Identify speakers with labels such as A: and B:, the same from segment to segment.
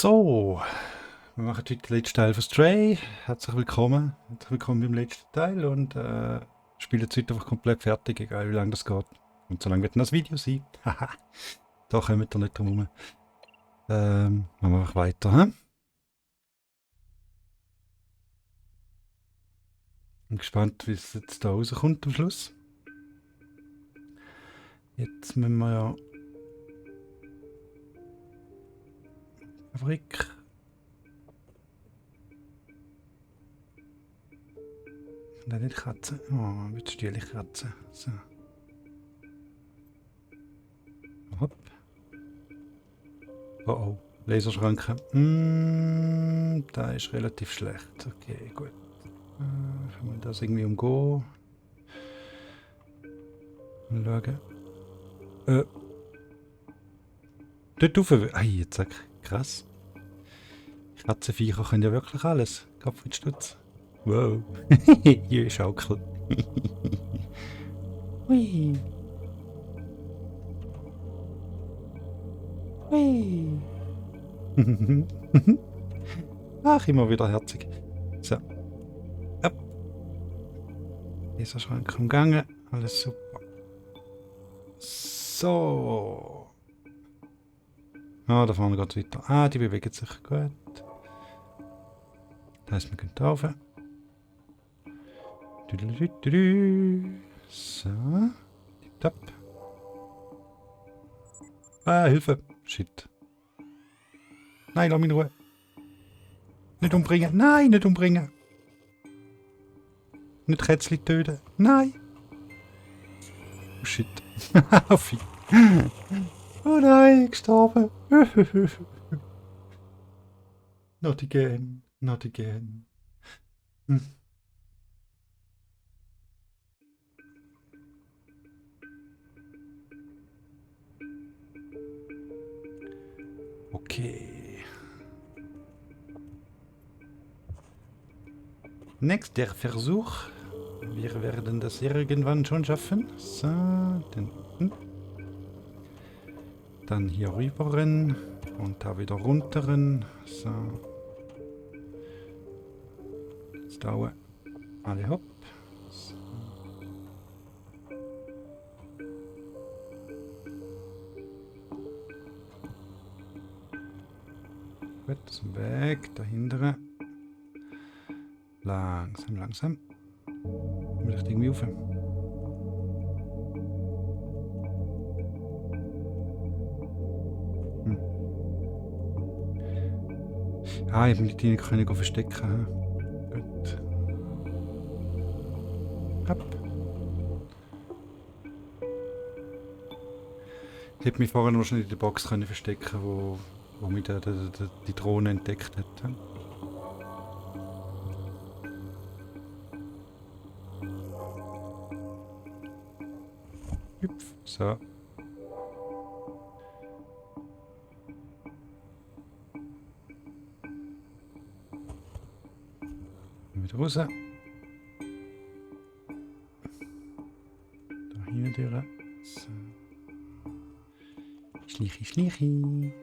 A: So, wir machen heute den letzten Teil von Stray. Herzlich willkommen. Herzlich willkommen beim letzten Teil und spielen jetzt heute einfach komplett fertig, egal wie lange das geht. Und so lange wird dann das Video sein. Haha, da kommen wir nicht drum herum. Machen wir einfach weiter. Hm? Bin gespannt, wie es jetzt da rauskommt am Schluss. Jetzt müssen wir ja Fabrik. Und nicht kratzen. Oh, jetzt stiel ich kratzen. So. Hopp. Oh oh. Laserschranke. Da ist relativ schlecht. Okay, gut. Kann man das irgendwie umgehen? Mal schauen. Dort rauf. Jetzt sag ich. Krass. Katzenviecher können ja wirklich alles. Kopfstutz. Wow. Hier ist Schaukel. Hui. Hui. Ach, immer wieder herzig. So. Ab. Dieser Schrank umgangen. Alles super. So. Ah, da vorne geht es weiter. Ah, die bewegen sich gut. Das heisst, wir gehen da rauf. So. Tipptopp. Ah, Hilfe. Shit. Nein, lass mich in Ruhe. Nicht umbringen. Nein, nicht umbringen. Nicht Kätzli töten. Nein. Oh shit. Oh nein, gestorben. Not again. Not again. Hm. Okay. Nächster Versuch. Wir werden das irgendwann schon schaffen. So, dann hier rüberen und da wieder runteren. So. Jetzt dauern alle hopp. So. Gut, zum Weg, dahinter. Langsam, langsam. Will ich irgendwie rauf? Ah, ich habe die nicht verstecken. Gut. Ab. Ich hätte mich vorhin wahrscheinlich in der Box verstecken können, wo mich die Drohne entdeckt hat. Hüpf. So. Wieder raus. Da hinten durch. So. Schleichi, schleichi.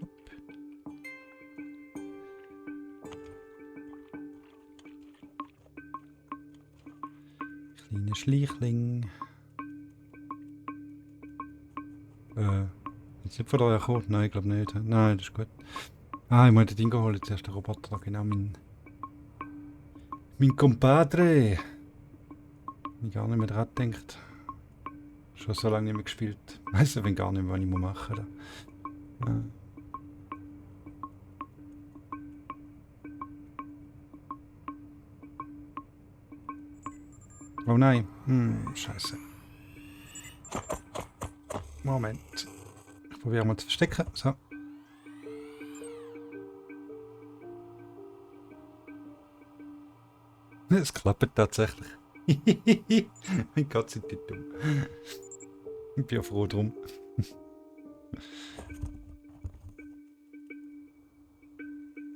A: Hopp. Kleiner Schleichling. Jetzt nicht von daher gekommen? Nein, ich glaube nicht. Nein, das ist gut. Ah, ich muss das Ding holen. Zuerst der Roboter, da genau mein Compadre. Ich gar nicht mehr dran gedacht. Schon so lange nicht mehr gespielt. Weiss ich gar nicht mehr, was ich machen muss. Ja. Oh nein. Scheiße. Moment. Ich probiere mal zu verstecken. So. Es klappt tatsächlich. Mein Gott, sind die dumm. Ich bin ja froh drum.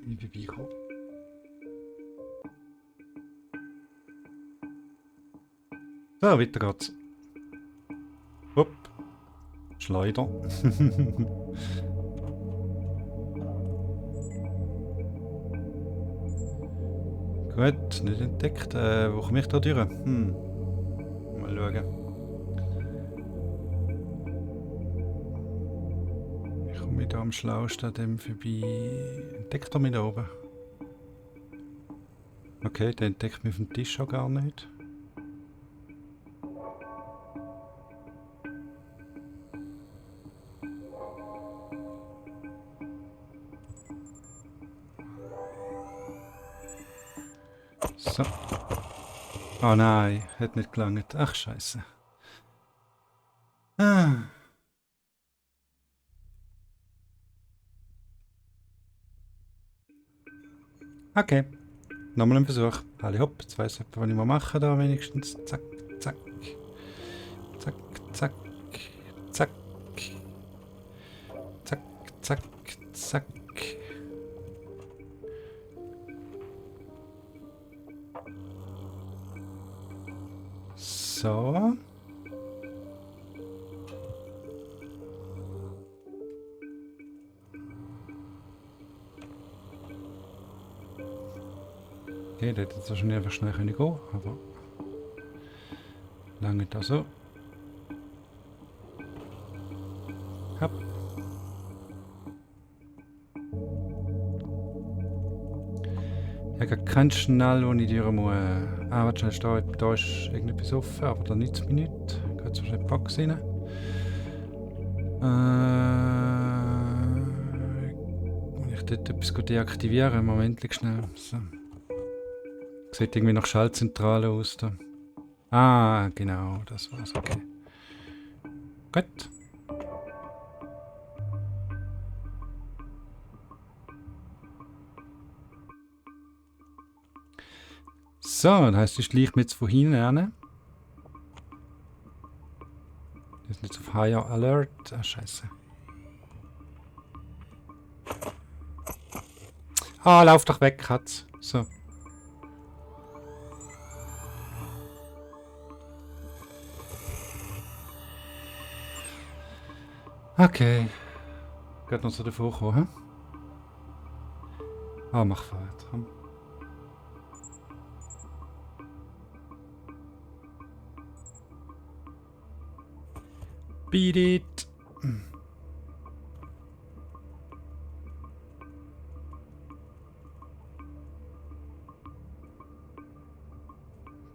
A: Ich bin beigekommen. So, weiter geht's. Hopp. Schleuder. Gut, nicht entdeckt. Wo komme ich da durch? Mal schauen. Ich komme da am schlausten an dem vorbei. Entdeckt er mich da oben? Okay, der entdeckt mich auf dem Tisch schon gar nicht. So. Oh nein, hat nicht gelangt. Ach, scheiße. Ah. Okay. Nochmal ein Versuch. Alle hopp, jetzt weiss ich, was ich mal machen da wenigstens. Zack, zack. Zack, zack. Zack. Zack, zack, zack. So. Okay, der hätte jetzt wahrscheinlich einfach schnell gehen können, aber lange da so. Hopp. Ich habe keinen Schnell, wo ich durch muss. Ah, warte schnell, da ist irgendetwas offen, aber da nützt es mich nicht. Geht so schnell Box rein. Ich dort etwas deaktivieren. Moment, schnell. So. Sieht irgendwie nach Schaltzentrale aus da. Ah, genau, das war's, okay. Gut. So, das heisst, ich schleiche mir jetzt von hinten an. Das ist jetzt auf Higher Alert. Ah, scheiße. Ah, lauf doch weg, Katz. So. Okay. Geht noch so davor kommen, hä? Ah, mach weiter. Beat it!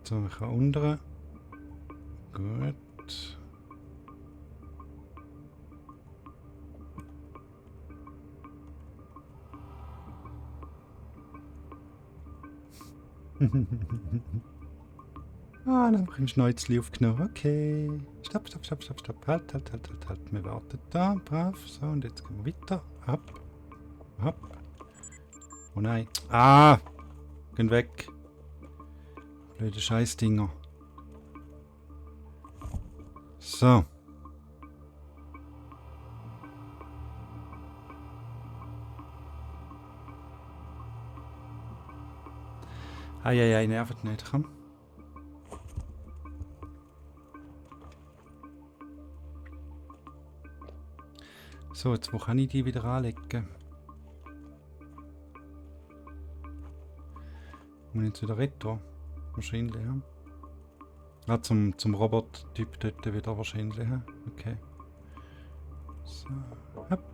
A: So, ich kann unten. Gut. Ah, dann habe ich ein Schnäuzli aufgenommen. Okay. Stopp, stopp, stopp, stopp, stopp. Halt, halt, halt, halt, halt. Wir warten da. Brav. So, und jetzt gehen wir weiter. Hopp. Hopp. Oh nein. Ah! Gehen weg. Blöde Scheißdinger. So. Eieiei, nervt nicht. Komm. So, jetzt wo kann ich die wieder anlegen? Muss ich jetzt wieder retro? Wahrscheinlich, ja. Ah, zum Robot-Typ dort wieder wahrscheinlich, ja. Okay. So, hopp.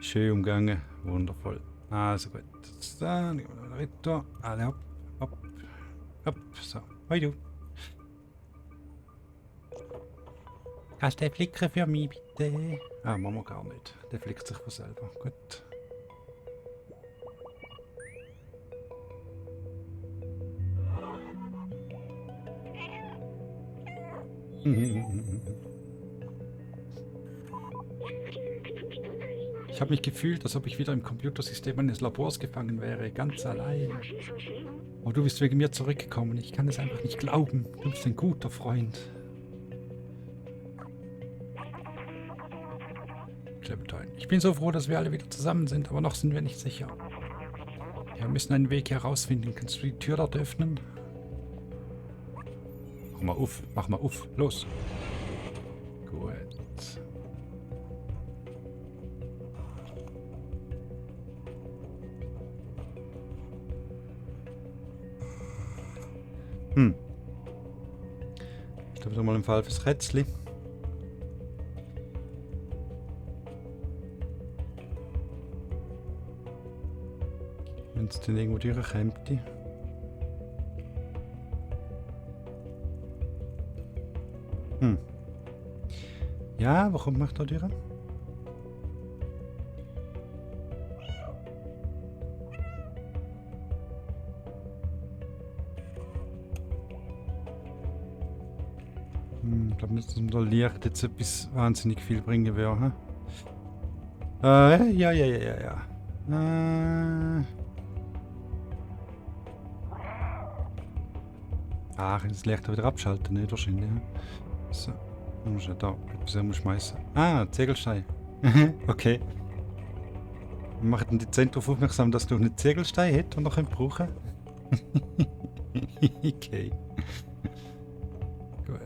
A: Schön umgangen, wundervoll. Also gut. So, dann gehen wir wieder retro. Alle hopp, hopp, hopp. So, hoi du. Hast du den Flicker für mich, bitte? Ah, machen wir gar nicht. Der flickt sich von selber. Gut. Ich habe mich gefühlt, als ob ich wieder im Computersystem eines Labors gefangen wäre, ganz allein. Oh, du bist wegen mir zurückgekommen. Ich kann es einfach nicht glauben. Du bist ein guter Freund. Clementine. Ich bin so froh, dass wir alle wieder zusammen sind, aber noch sind wir nicht sicher. Wir müssen einen Weg herausfinden. Kannst du die Tür dort öffnen? Mach mal auf, los. Gut. Ist da wieder mal ein Fall fürs Rätsel. Wenn es dann irgendwo durchkommt. Ja, wo kommt man da durch? Ich glaube nicht, dass mir da Licht jetzt etwas wahnsinnig viel bringen würde. Ja. Ich kann das Licht wieder abschalten, nicht wahrscheinlich. So, dann muss ich da etwas schmeißen. Ziegelstein. Okay. Wir machen dann die Zentrum darauf aufmerksam, dass du einen Ziegelstein hast, den wir brauchen können. Okay. Gut.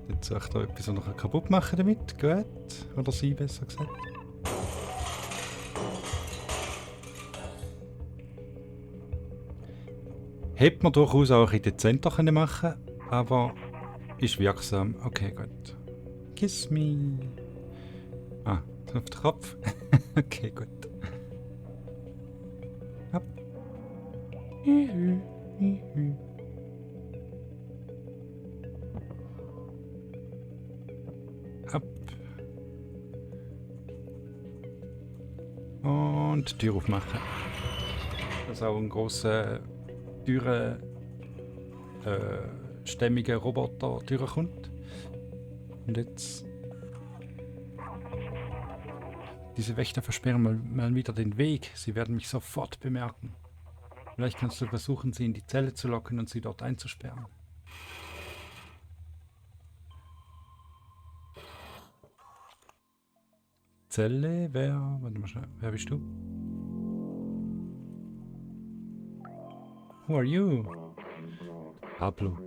A: Jetzt soll ich da etwas noch kaputt machen damit. Gut. Oder sie, besser gesagt. Hätte man durchaus auch ein bisschen dezenter machen können, aber ist wirksam. Okay, gut. Kiss me. Auf den Kopf. Okay, gut. Ab. Ab. Und die Tür aufmachen. Dass auch ein grosser, teurer, stämmiger Roboter durchkommt. Und jetzt... Diese Wächter versperren mal wieder den Weg. Sie werden mich sofort bemerken. Vielleicht kannst du versuchen, sie in die Zelle zu locken und sie dort einzusperren. Zelle? Warte mal schnell. Wer bist du? Who are you? Pablo.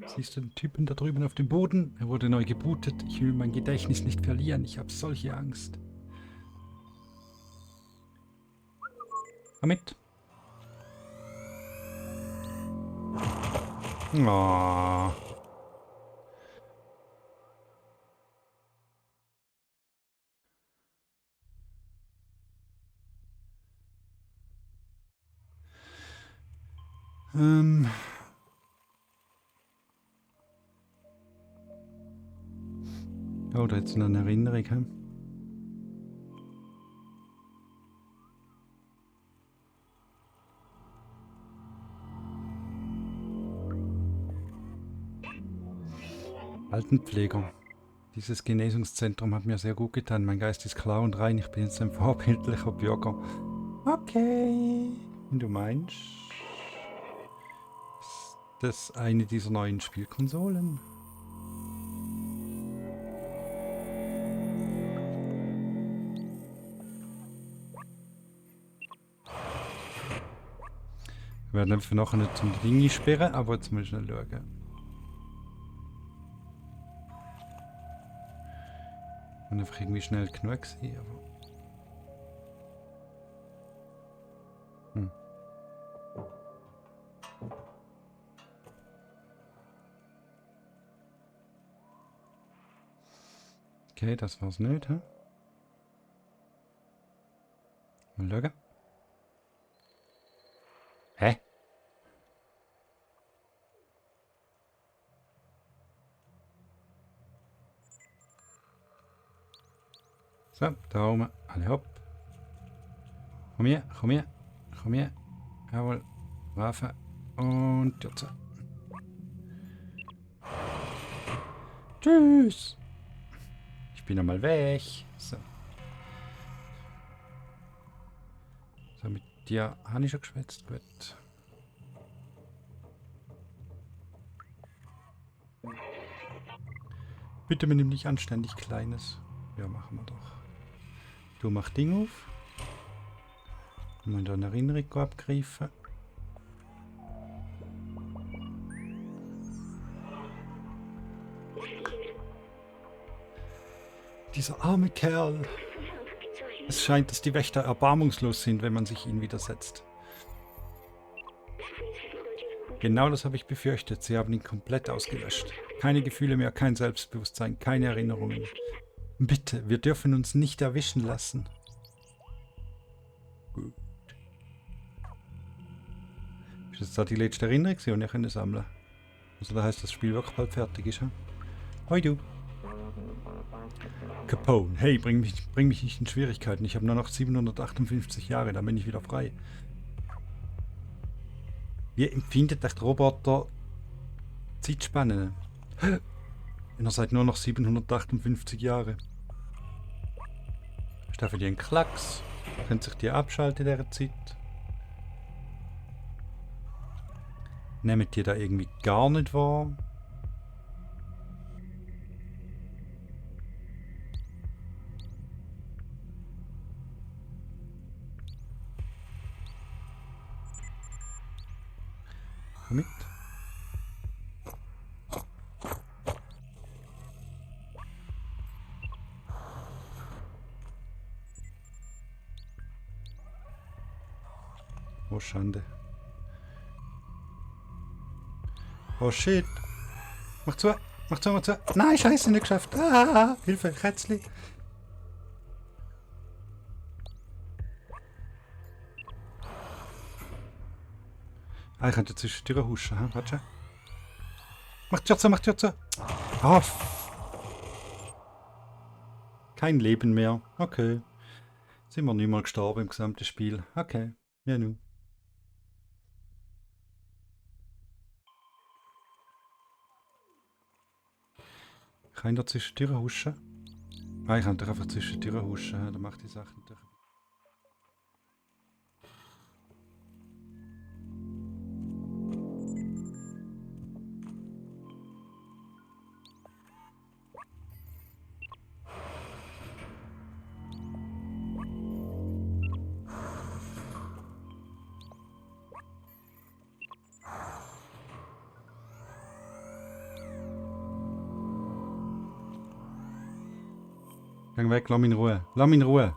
A: Siehst du den Typen da drüben auf dem Boden? Er wurde neu gebootet. Ich will mein Gedächtnis nicht verlieren. Ich habe solche Angst. Komm mit. Oh. Oh, da jetzt noch eine Erinnerung. He? Altenpfleger. Dieses Genesungszentrum hat mir sehr gut getan. Mein Geist ist klar und rein. Ich bin jetzt ein vorbildlicher Bürger. Okay. Wenn du meinst. Ist das eine dieser neuen Spielkonsolen? Wir werden einfach nachher nicht zum Ding sperren, aber jetzt müssen wir schnell schauen. Und einfach irgendwie schnell genug sein, aber... Okay, das war's nicht, hä? Mal schauen. Hä? So, da oben. Alle hopp. Komm her, komm her, komm her. Jawohl. Waffe. Und jetzt. Tschüss. Ich bin einmal weg. So. So, mit dir habe ich schon geschwätzt. Gut. Bitte benimm dich anständig, Kleines. Ja, machen wir doch. Du mach Ding auf. Mal da eine Erinnerung abgreifen. Dieser arme Kerl. Es scheint, dass die Wächter erbarmungslos sind, wenn man sich ihnen widersetzt. Genau das habe ich befürchtet. Sie haben ihn komplett ausgelöscht. Keine Gefühle mehr, kein Selbstbewusstsein, keine Erinnerungen. Bitte, wir dürfen uns nicht erwischen lassen. Gut. Ist das da die letzte Erinnerung, die ich können sammeln? Also da heißt das Spiel wirklich bald fertig ist, ha? Hoi du. Capone, hey, bring mich nicht in Schwierigkeiten. Ich habe nur noch 758 Jahre, dann bin ich wieder frei. Wie empfindet der Roboter Zeitspannen? Ihr seid nur noch 758 Jahre. Ist das für die ein Klacks? Könnt sich die abschalten in dieser Zeit? Nehmt ihr da irgendwie gar nicht wahr? Komm mit. Oh, Schande. Oh, shit. Mach zu. Mach zu, mach zu. Nein, scheiße, nicht geschafft. Ah, Hilfe, Kätzli. Ah, ich könnte zwischen die Türen huschen. Hm? Warte. Mach die Tür zu, mach die Tür zu. Ah, kein Leben mehr. Okay. Sind wir nicht mal gestorben im gesamten Spiel. Okay. Ja, nun. Kann ich da zwischen die Türen huschen? Ah, ich kann doch einfach zwischen die Türen huschen. Dann macht die Sache natürlich. Geh weg, lass mich in Ruhe. Lass mich in Ruhe.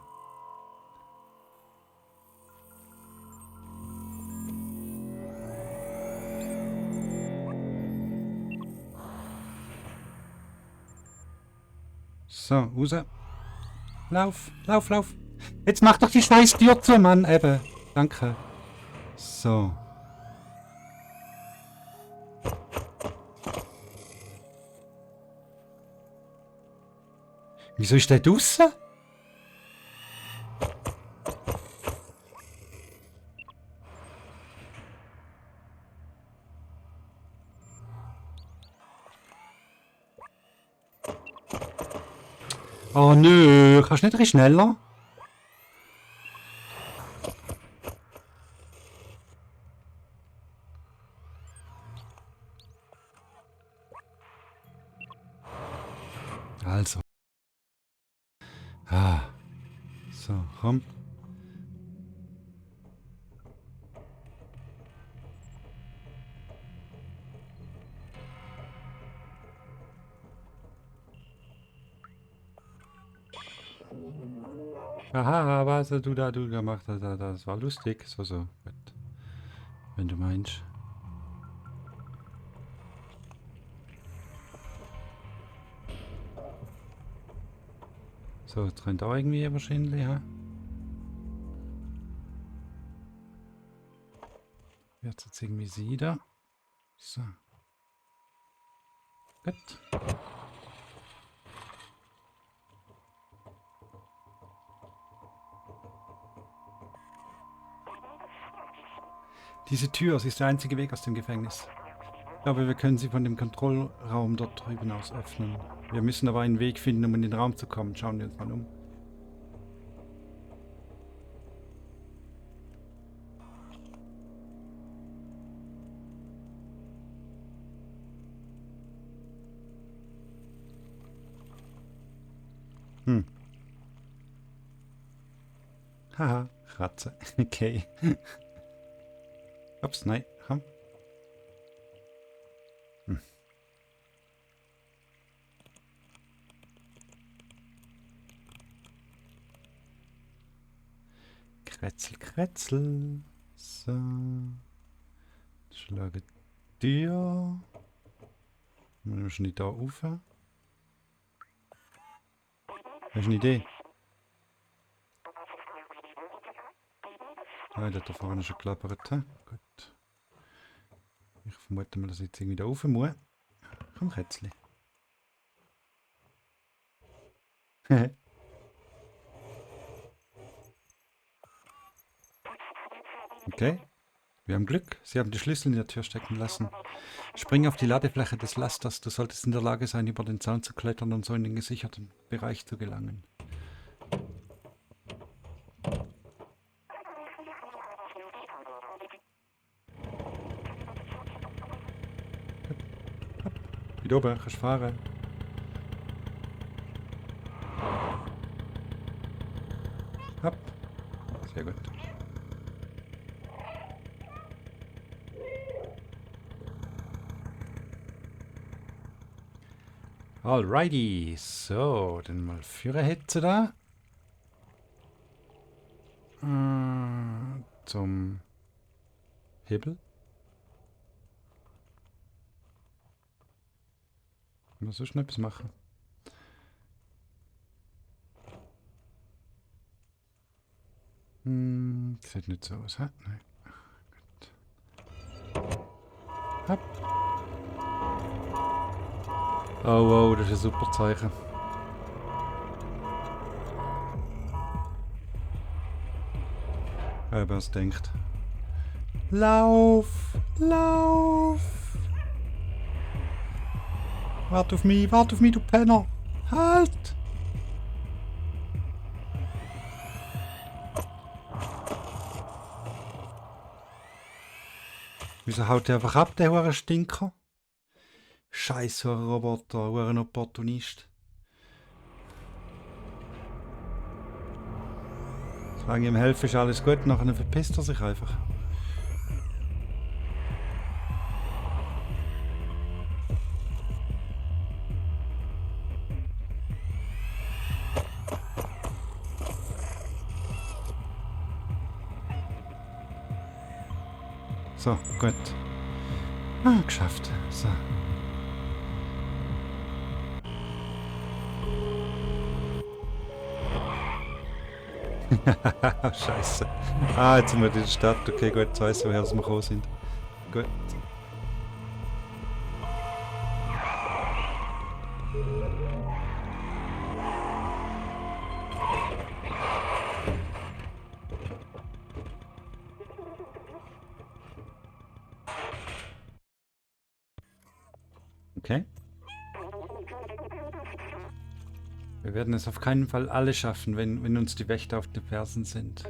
A: So, raus. Lauf, lauf, lauf. Jetzt mach doch die scheiß Tür zu, Mann. Eben. Danke. So. Wieso ist der draussen? Oh nö, kannst du nicht ein bisschen schneller? Also. Ah. So, komm. Aha, was du da gemacht hast, das war lustig. So, so. Gut. Wenn du meinst. So, jetzt rennt auch irgendwie wahrscheinlich, ja? Jetzt irgendwie sie da. So. Gut. Diese Tür, sie ist der einzige Weg aus dem Gefängnis. Ich glaube, wir können sie von dem Kontrollraum dort drüben aus öffnen. Wir müssen aber einen Weg finden, um in den Raum zu kommen. Schauen wir uns mal um. Hm. Haha, Ratze. Okay. Ups, nein, komm. Hm. Kretzel, Kretzel. So. Schlage Tür. Wir müssen nicht da rauf. Hast du eine Idee? Ah, der hat da vorne schon klappert. Gut. Ich vermute mal, dass ich jetzt irgendwie da rauf muss. Komm, Kätzli. Okay. Wir haben Glück. Sie haben die Schlüssel in der Tür stecken lassen. Spring auf die Ladefläche des Lasters. Du solltest in der Lage sein, über den Zaun zu klettern und so in den gesicherten Bereich zu gelangen. Wieder oben, kannst fahren. Hopp. Sehr gut. Alrighty, so, dann mal Führerhetze da. Zum Hebel. Ich muss so schnell etwas machen. Sieht nicht so aus, hä? Nein. Gut. Hopp. Oh wow, das ist ein super Zeichen. Aber es denkt. Lauf! Lauf! Warte auf mich, du Penner! Halt! Wieso haut der einfach ab, der hure Stinker? Scheiß hure Roboter, hure Opportunist. Solange ihm helfen ist alles gut, nachher verpisst er sich einfach. So, gut. Ah, geschafft. So. Scheiße. Ah, jetzt sind wir in der Stadt. Okay, gut, jetzt weiss ich, woher wir gekommen sind. Gut. Okay. Wir werden es auf keinen Fall alle schaffen, wenn uns die Wächter auf den Fersen sind.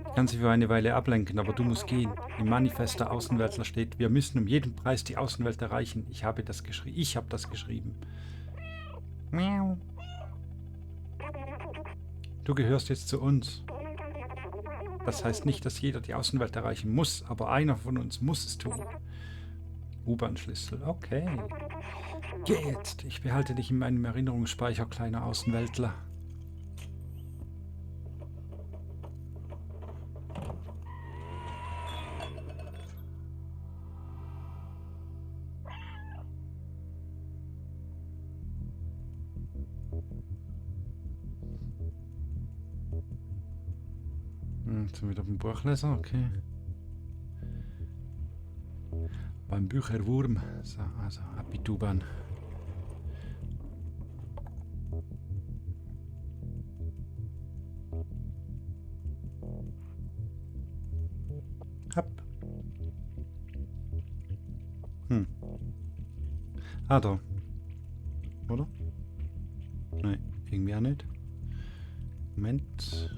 A: Ich kann sie für eine Weile ablenken, aber du musst gehen. Im Manifest der Außenweltler steht, wir müssen um jeden Preis die Außenwelt erreichen. Ich habe das geschrieben. Miau. Du gehörst jetzt zu uns. Das heißt nicht, dass jeder die Außenwelt erreichen muss, aber einer von uns muss es tun. U-Bahn-Schlüssel, okay. Geh jetzt, ich behalte dich in meinem Erinnerungsspeicher, kleiner Außenweltler. Jetzt sind wir wieder beim Buchleser, okay. Beim Bücherwurm. So, also ab in die U-Bahn. Hopp. Ah, da. Oder? Nein, irgendwie auch nicht. Moment.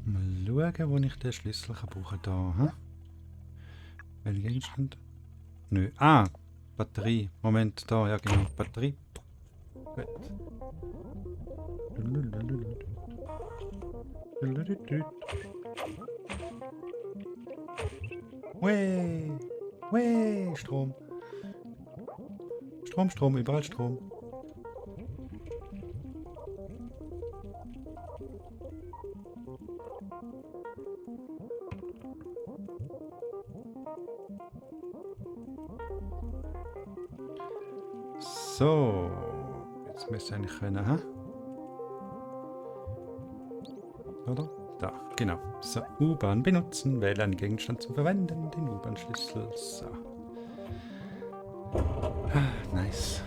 A: Mal schauen, wo ich den Schlüssel brauchen kann. Da. Welcher Gegenstand? Nö. Ah, Batterie. Moment, da, ja genau. Batterie. Gut. Whey. Weh, Strom. Strom, Strom, überall Strom. So. Jetzt müsste eigentlich können, ha? Oder? Da, genau. So, U-Bahn benutzen, wähle einen Gegenstand zu verwenden, den U-Bahn-Schlüssel. So. Ah, nice.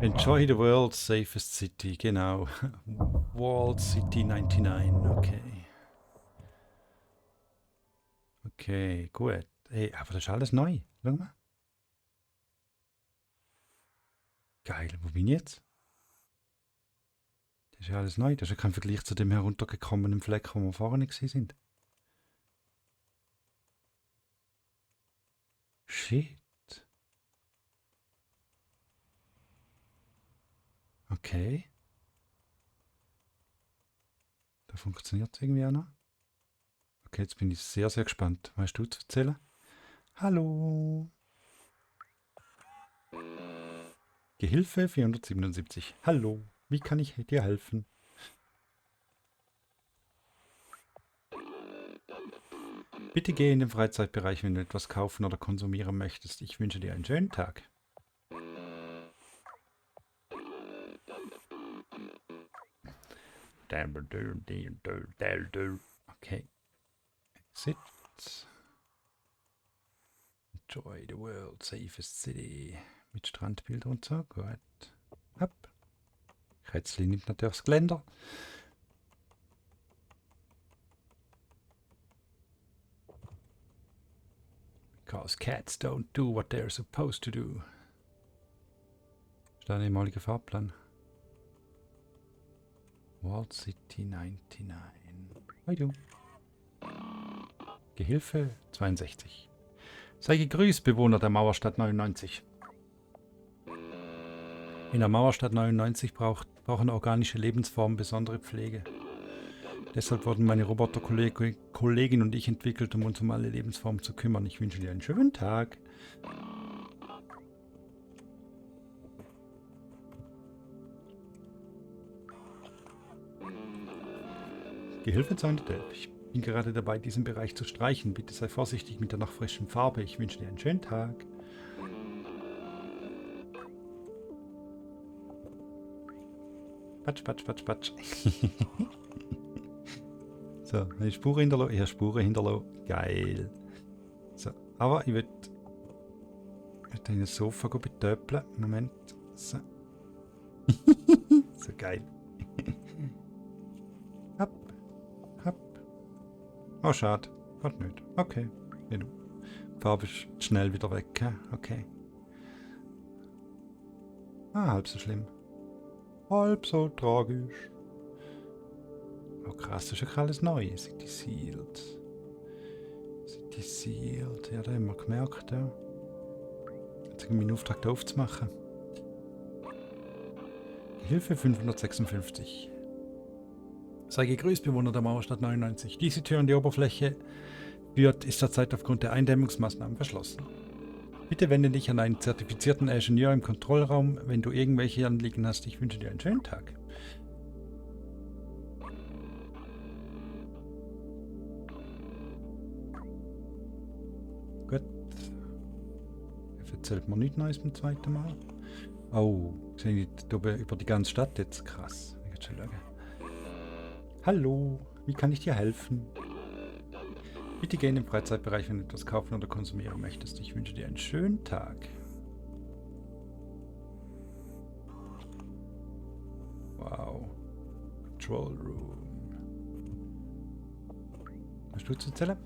A: Enjoy the world's safest city, genau. Walled City 99, okay. Okay, gut. Hey, aber das ist alles neu. Schau mal. Geil, wo bin ich jetzt? Das ist ja alles neu. Das ist ja kein Vergleich zu dem heruntergekommenen Fleck, wo wir vorher nicht sind. Shit. Okay. Da funktioniert es irgendwie auch noch. Okay, jetzt bin ich sehr, sehr gespannt. Weißt du zu erzählen? Hallo. Gehilfe 477. Hallo. Wie kann ich dir helfen? Bitte geh in den Freizeitbereich, wenn du etwas kaufen oder konsumieren möchtest. Ich wünsche dir einen schönen Tag. Okay. Exit. Enjoy the world, safest city. Mit Strandbild und so. Gut. Ab. Kätzli nimmt natürlich das Geländer. Because cats don't do what they're supposed to do. Ist da ein ehemaliger Fahrplan? Walled City 99. Hi du. Gehilfe 62. Sei gegrüßt, Bewohner der Mauerstadt 99. In der Mauerstadt 99 brauchen organische Lebensformen besondere Pflege. Deshalb wurden meine Roboter-Kollegin und ich entwickelt, um uns um alle Lebensformen zu kümmern. Ich wünsche dir einen schönen Tag. Gehilfe 211. Ich bin gerade dabei, diesen Bereich zu streichen. Bitte sei vorsichtig mit der noch frischen Farbe. Ich wünsche dir einen schönen Tag. Patsch, patsch, patsch, patsch. So, eine Spur hinterlassen. Ich habe Spuren hinterlassen. Geil. So, aber ich will in das Sofa betöpeln. Moment. So. So geil. Hopp. Hopp. Oh, schade. Geht nicht. Okay. Ja, du. Die Farbe ist schnell wieder weg. Okay. Ah, halb so schlimm. Halb so tragisch. Oh krass, das ist ja alles neu. City Sealed. City Sealed. Ja, da haben wir gemerkt, ja. Jetzt habe ich meinen Auftrag da aufzumachen. Hilfe 556. Sei gegrüßt, Bewohner der Mauerstadt 99. Diese Tür an die Oberfläche ist zurzeit aufgrund der Eindämmungsmaßnahmen verschlossen. Bitte wende dich an einen zertifizierten Ingenieur im Kontrollraum, wenn du irgendwelche Anliegen hast. Ich wünsche dir einen schönen Tag. Gut. Er erzählt mir nichts Neues beim zweiten Mal. Oh, sehe ich über die ganze Stadt jetzt? Krass. Ich kann schon schauen. Hallo, wie kann ich dir helfen? Bitte geh in den Freizeitbereich, wenn du etwas kaufen oder konsumieren möchtest. Ich wünsche dir einen schönen Tag. Wow. Control Room. Hast du zu erzählen?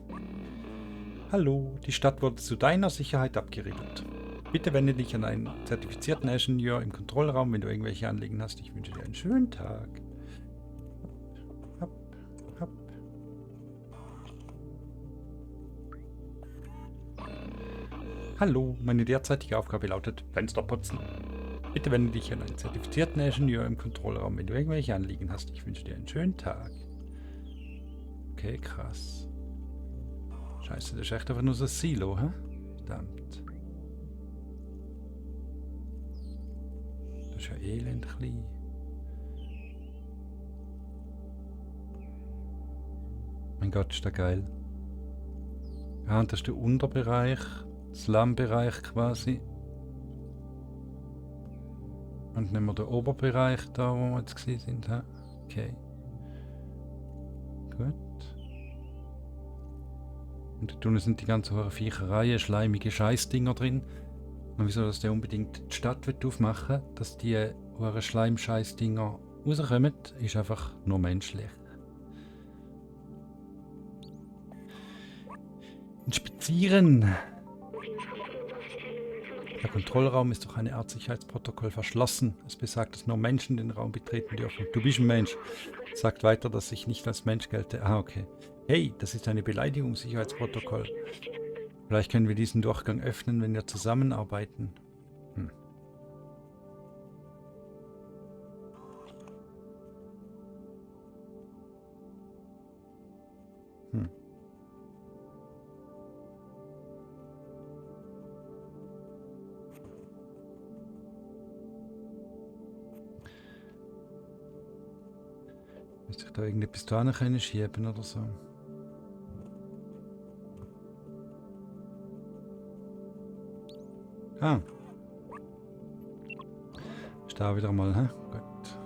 A: Hallo, die Stadt wurde zu deiner Sicherheit abgeriegelt. Bitte wende dich an einen zertifizierten Ingenieur im Kontrollraum, wenn du irgendwelche Anliegen hast. Ich wünsche dir einen schönen Tag. Hopp, hopp. Hallo, meine derzeitige Aufgabe lautet Fenster putzen. Bitte wende dich an einen zertifizierten Ingenieur im Kontrollraum, wenn du irgendwelche Anliegen hast. Ich wünsche dir einen schönen Tag. Okay, krass. Scheiße, das ist echt einfach nur so ein Silo, hä? Verdammt. Das ist ja elend klein. Mein Gott, ist das geil. Ja, und das ist der Unterbereich, Slum-Bereich quasi. Und nehmen wir den Oberbereich da, wo wir jetzt gesehen sind. Hä? Okay. Gut. Und da drunten sind die ganzen hohen Viechereien, schleimige Scheißdinger drin. Und wieso, dass der unbedingt die Stadt aufmachen will, dass die hohen Schleim-Scheißdinger rauskommen, ist einfach nur menschlich. Inspizieren! Der Kontrollraum ist durch eine Art Sicherheitsprotokoll verschlossen. Es besagt, dass nur Menschen den Raum betreten dürfen. Du bist ein Mensch. Sagt weiter, dass ich nicht als Mensch gelte. Ah, okay. Hey, das ist eine Beleidigung, Sicherheitsprotokoll. Vielleicht können wir diesen Durchgang öffnen, wenn wir zusammenarbeiten. Hm. Hm. Müsste ich da irgendetwas da können schieben oder so? Ah. Ist da wieder mal, hä? Gut.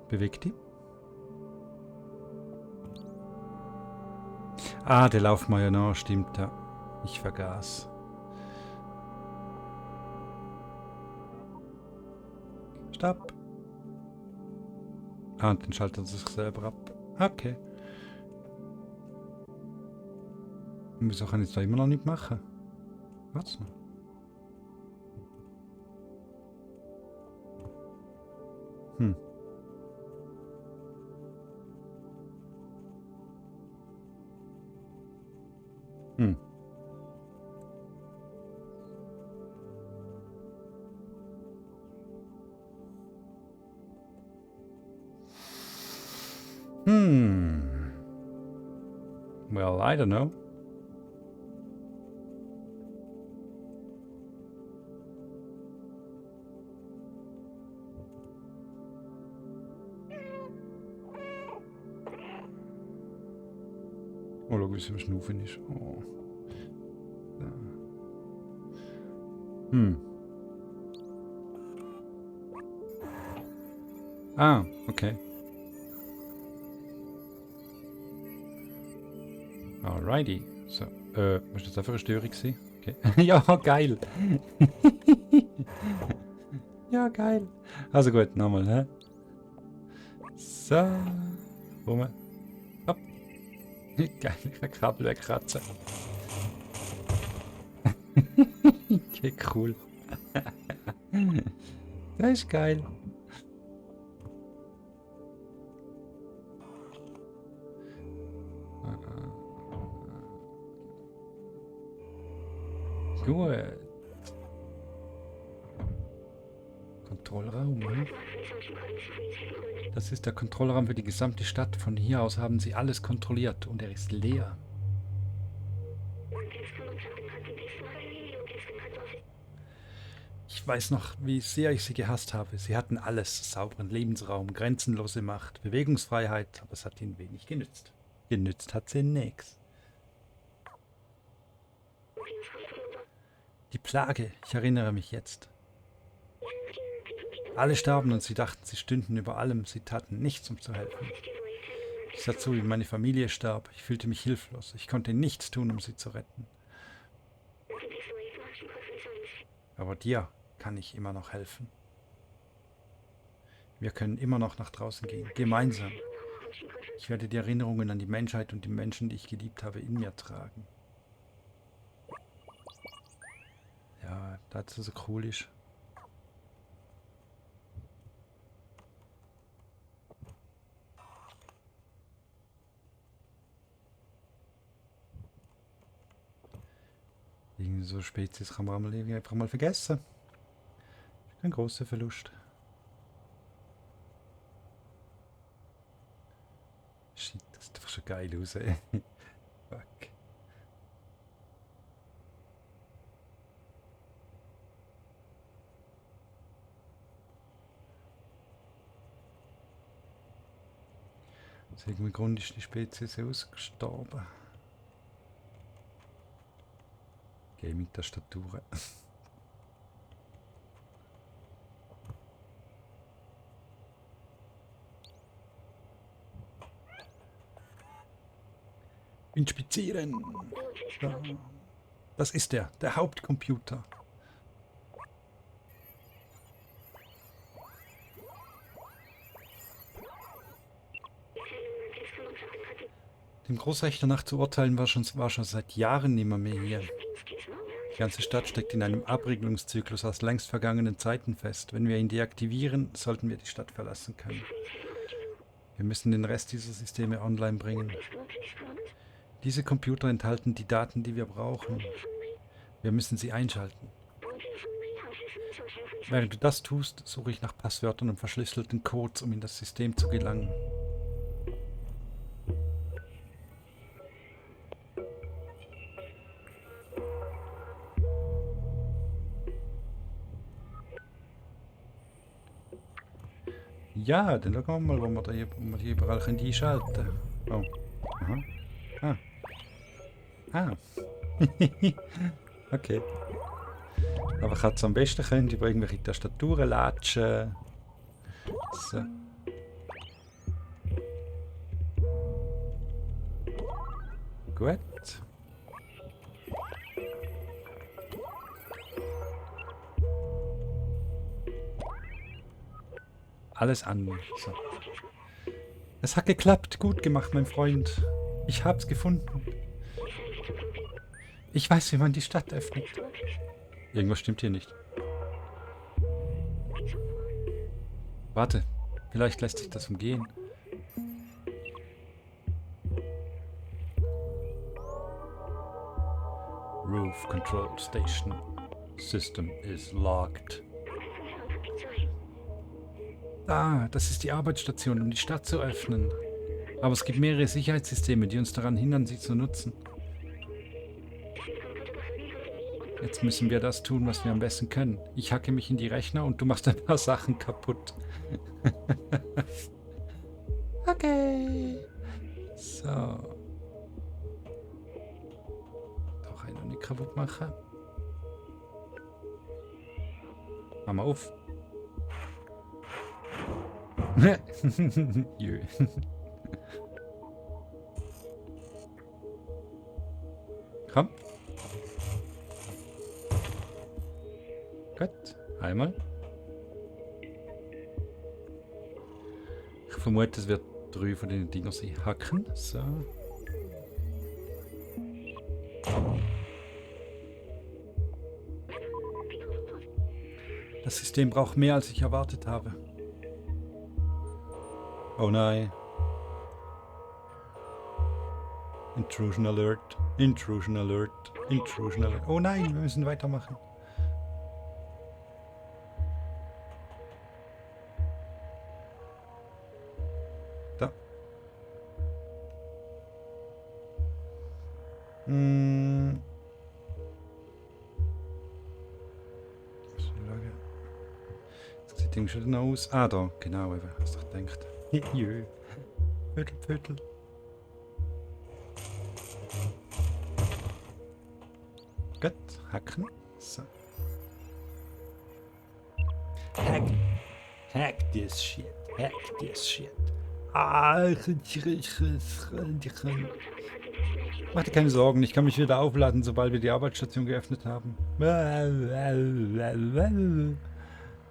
A: Bewegt die? Ah, der laufen wir ja noch, stimmt, ja. Ich vergaß. Stopp. Ah, und dann schaltet er sich selber ab. Okay. Und wieso kann ich das da immer noch nicht machen? Was? Hm. Hm. Well, I don't know. Oh, schau, wie es am Schnaufen ist. Oh. Ja. Ah, okay. Alrighty. So, was das einfach eine Störung gewesen? Okay. Ja, geil. Ja, geil. Also gut, nochmal, hä? So. Rum. Hopp. Geil, ich kann Kabel wegkratzen. Okay, cool. Das ist geil. Gut. Kontrollraum, ne? Das ist der Kontrollraum für die gesamte Stadt. Von hier aus haben sie alles kontrolliert und er ist leer. Ich weiß noch, wie sehr ich sie gehasst habe. Sie hatten alles. Sauberen Lebensraum, grenzenlose Macht, Bewegungsfreiheit, aber es hat ihnen wenig genützt. Genützt hat sie nix. Die Plage, ich erinnere mich jetzt. Alle starben und sie dachten, sie stünden über allem. Sie taten nichts, um zu helfen. Ich sah zu, wie meine Familie starb. Ich fühlte mich hilflos. Ich konnte nichts tun, um sie zu retten. Aber dir kann ich immer noch helfen. Wir können immer noch nach draußen gehen. Gemeinsam. Ich werde die Erinnerungen an die Menschheit und die Menschen, die ich geliebt habe, in mir tragen. Ja, das ist so cool ist. Irgendwie so Spezies kann man einfach mal vergessen. Ein großer Verlust. Shit, das sieht einfach schon geil aus, ey. Fuck. Aus irgendeinem Grund ist die Spezies ausgestorben. Gaming-Tastaturen. Inspizieren! Ja. Das ist der Hauptcomputer. Dem Großrechner nach zu urteilen war schon seit Jahren nimmer mehr hier. Die ganze Stadt steckt in einem Abriegelungszyklus aus längst vergangenen Zeiten fest. Wenn wir ihn deaktivieren, sollten wir die Stadt verlassen können. Wir müssen den Rest dieser Systeme online bringen. Diese Computer enthalten die Daten, die wir brauchen. Wir müssen sie einschalten. Während du das tust, suche ich nach Passwörtern und verschlüsselten Codes, um in das System zu gelangen. Ja, dann schauen wir mal, wo wir die überall einschalten können. Oh. Aha. Ah. Okay. Aber ich hätte es am besten können über irgendwelche Tastaturen latschen. So. Gut. Alles an. So. Es hat geklappt. Gut gemacht, mein Freund. Ich hab's gefunden. Ich weiß, wie man die Stadt öffnet. Irgendwas stimmt hier nicht. Warte, vielleicht lässt sich das umgehen. Roof Control Station. System is locked. Ah, das ist die Arbeitsstation, um die Stadt zu öffnen. Aber es gibt mehrere Sicherheitssysteme, die uns daran hindern, sie zu nutzen. Jetzt müssen wir das tun, was wir am besten können. Ich hacke mich in die Rechner und du machst ein paar Sachen kaputt. Okay. So. Doch einen nicht kaputt machen. Mach mal auf. Jö. Komm. Gut. Einmal. Ich vermute, es wird 3 von den Dingern sein. Hacken. So. Das System braucht mehr, als ich erwartet habe. Oh nein. Intrusion Alert. Intrusion Alert. Intrusion Alert. Oh nein, wir müssen weitermachen. Da. Das sieht irgendwie schon aus. Ah, da. Genau, eben. Hast du gedacht. Jö. Viertel, Viertel. Gut, hacken. So. Hacken. Hack this shit. Hack this shit. Ah, mach dir keine Sorgen, ich kann mich wieder aufladen, sobald wir die Arbeitsstation geöffnet haben.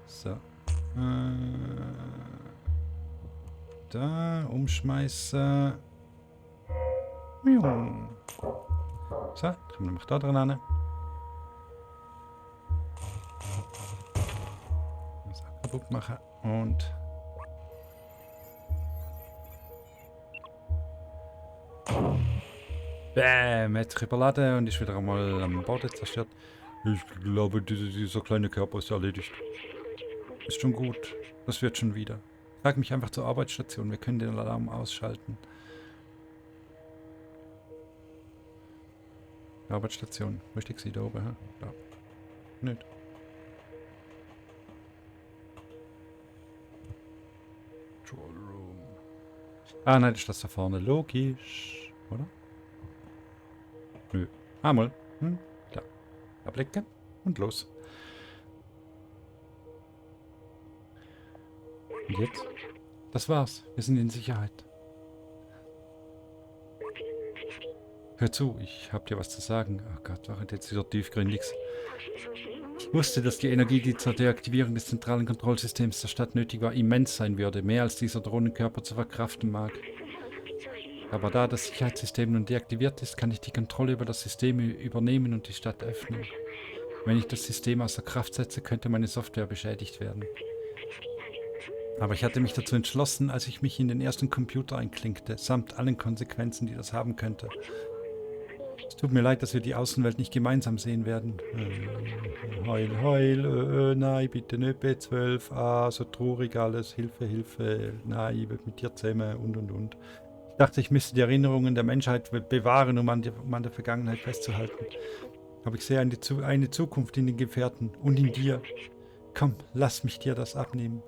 A: So. Da, umschmeißen. So, kommen wir nämlich da dran an. Das kaputt machen und bäm, hat sich überladen und ist wieder einmal am Boden zerstört. Ich glaube, dieser kleine Körper ist erledigt. Ist schon gut. Das wird schon wieder. Trag mich einfach zur Arbeitsstation. Wir können den Alarm ausschalten. Arbeitsstation. Richtig sie da oben, hä? Da. Nicht. Control Room. Ah, nein, das ist das da vorne. Logisch. Oder? Nö. Einmal. Da. Ablecken und los. Und jetzt? Das war's. Wir sind in Sicherheit. Hör zu, ich hab dir was zu sagen. Oh Gott, war jetzt wieder tiefgründig. Ich wusste, dass die Energie, die zur Deaktivierung des zentralen Kontrollsystems der Stadt nötig war, immens sein würde. Mehr als dieser Drohnenkörper zu verkraften mag. Aber da das Sicherheitssystem nun deaktiviert ist, kann ich die Kontrolle über das System übernehmen und die Stadt öffnen. Wenn ich das System außer Kraft setze, könnte meine Software beschädigt werden. Aber ich hatte mich dazu entschlossen, als ich mich in den ersten Computer einklinkte, samt allen Konsequenzen, die das haben könnte. Es tut mir leid, dass wir die Außenwelt nicht gemeinsam sehen werden. Heul, heul, nein, bitte nicht B12, so traurig alles, Hilfe, Hilfe, nein, ich will mit dir zusammen und. Ich dachte, ich müsste die Erinnerungen der Menschheit bewahren, um an der Vergangenheit festzuhalten. Aber ich sehe eine Zukunft in den Gefährten und in dir. Komm, lass mich dir das abnehmen.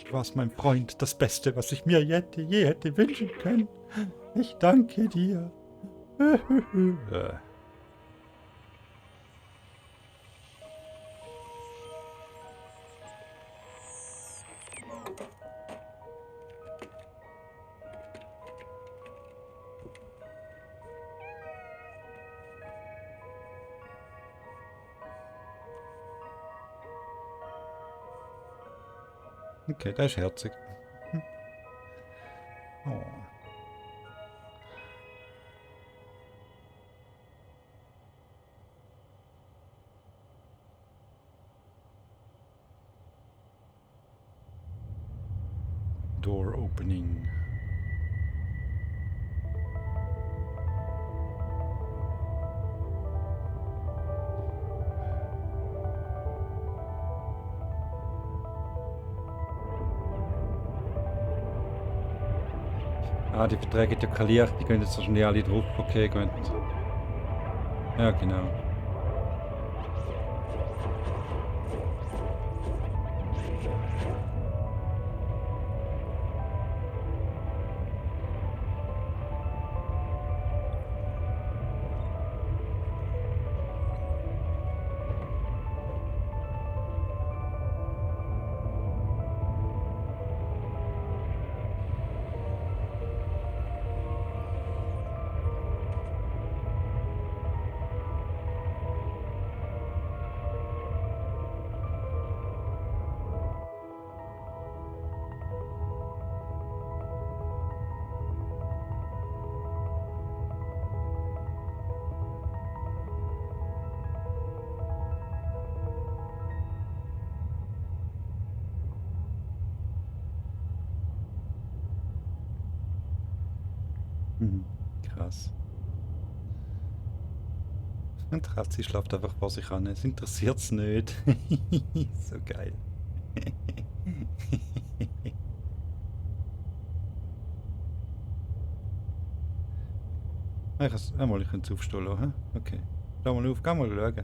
A: Du warst mein Freund, das Beste, was ich mir je hätte wünschen können. Ich danke dir. Okay, der ist herzig. Oh. Door opening. Ah, die Verträge ja kein Licht, die gehen jetzt wahrscheinlich alle drauf. Okay, gut. Ja, genau. Krass. Und Ratzi schläft einfach vor sich an. Es interessiert's nicht. So geil. Ich kann es aufstehen lassen. Okay. Schau mal auf, geh mal schauen.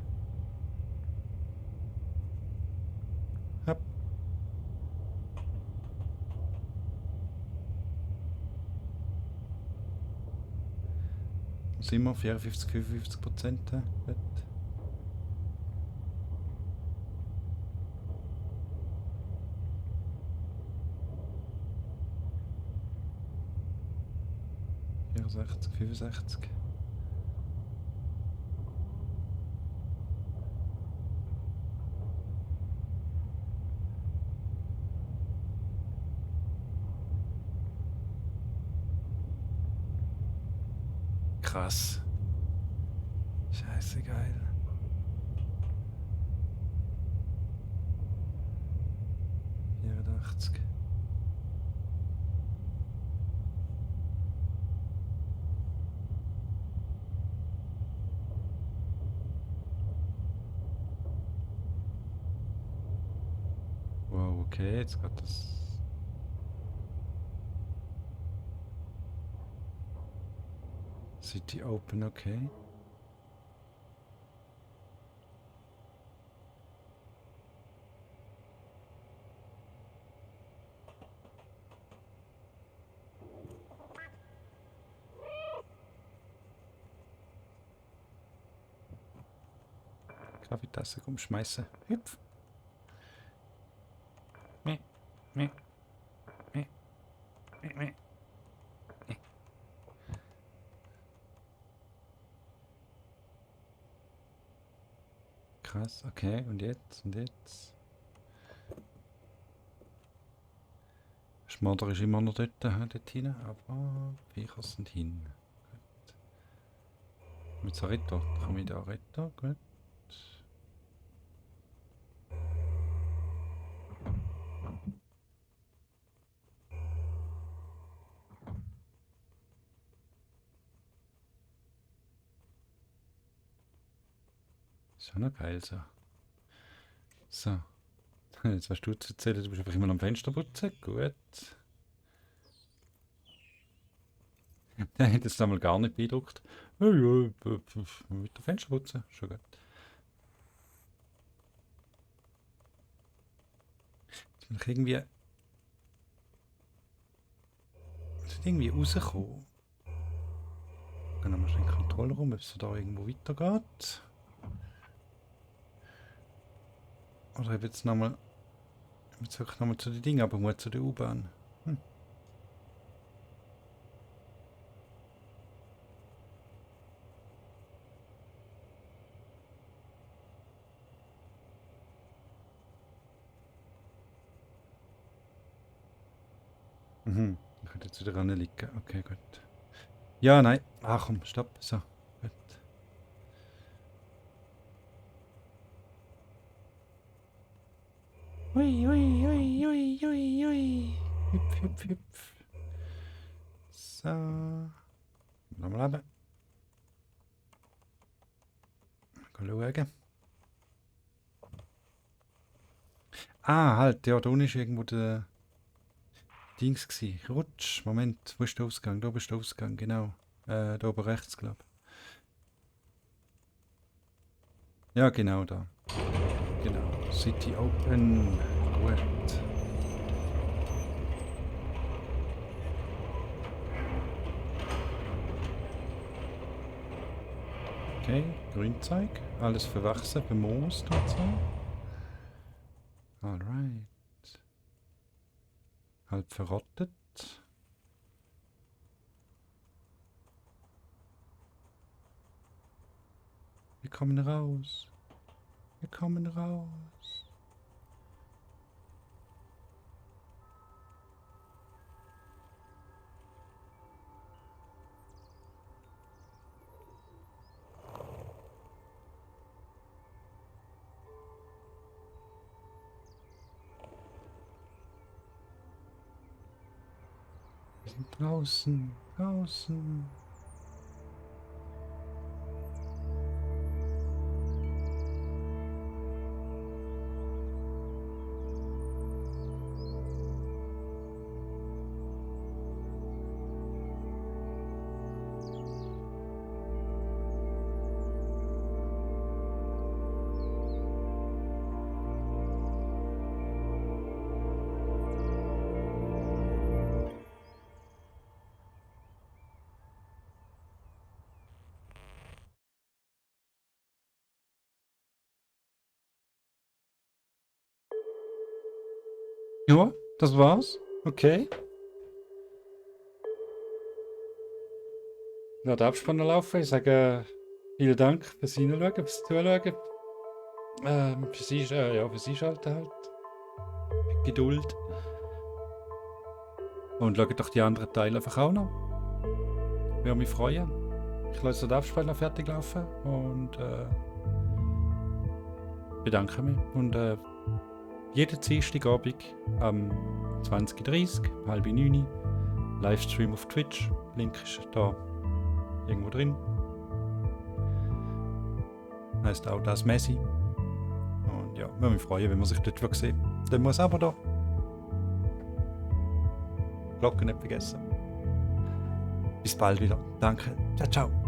A: Hopp. Sind wir 54, 55%? 64, 65. Krass. Scheiße geil. Vierundachtzig. Wow, okay, jetzt geht das. City Open, okay. Kaffeetasse umschmeißen. Hüpf. Meh, meh, meh, meh, meh. Krass, okay. Und jetzt? Und jetzt? Schmarder ist immer noch dort, dort hinten, aber Viecher sind hin. Gut. Mit so Ritter. Komme ich da Ritter? Gut. Ist ja noch geil so. So. Jetzt weißt du zu erzählen, du bist einfach immer am Fenster putzen. Gut. Der hat jetzt einmal gar nicht beeindruckt. Ja, ja, mit dem Fenster putzen. Schon gut. Jetzt bin ich irgendwie. Muss irgendwie rauskommen. Gehen wir mal in den Kontrollraum, ob es da irgendwo weitergeht. Oder ob jetzt nochmal. Jetzt wirklich nochmal zu den Dingen, aber muss zu der U-Bahn. Hm. Mhm. Ich könnte jetzt wieder ranliegen. Okay, gut. Ja, nein. Ach komm, stopp. So. Gut. Hui, hui, hui, hui, hui, hui. Hüpf, hüpf, hüpf. So. Nochmal runter. Mal schauen. Ah, halt, ja, da unten ist irgendwo der Dings gsi. Rutsch. Moment, wo ist der Ausgang? Da ist der Ausgang, genau. Da oben rechts, glaube ich. Ja, genau da. Genau. City Open. Gut. Okay, Grünzeug. Alles verwachsen, bemoost und so. Alright. Halb verrottet. Wir kommen raus. Wir kommen raus. Wir sind draußen. Draußen. Ja, das war's. Okay. Ja, der Abspann noch laufen. Ich sage vielen Dank fürs Reinschauen, fürs Zuschauen. Fürs Einschalten halt. Geduld. Und schaut doch die anderen Teile einfach auch noch. Würde mich freuen. Ich lasse den Abspann noch fertig laufen und bedanke mich. Und jeden Dienstagabend am 20:30 halb 9 Livestream auf Twitch. Link ist da irgendwo drin. Heißt auch das Messi. Und ja, würde mich freuen, wenn man sich dort sehen. Dann muss aber da. Glocke nicht vergessen. Bis bald wieder. Danke. Ciao, ciao.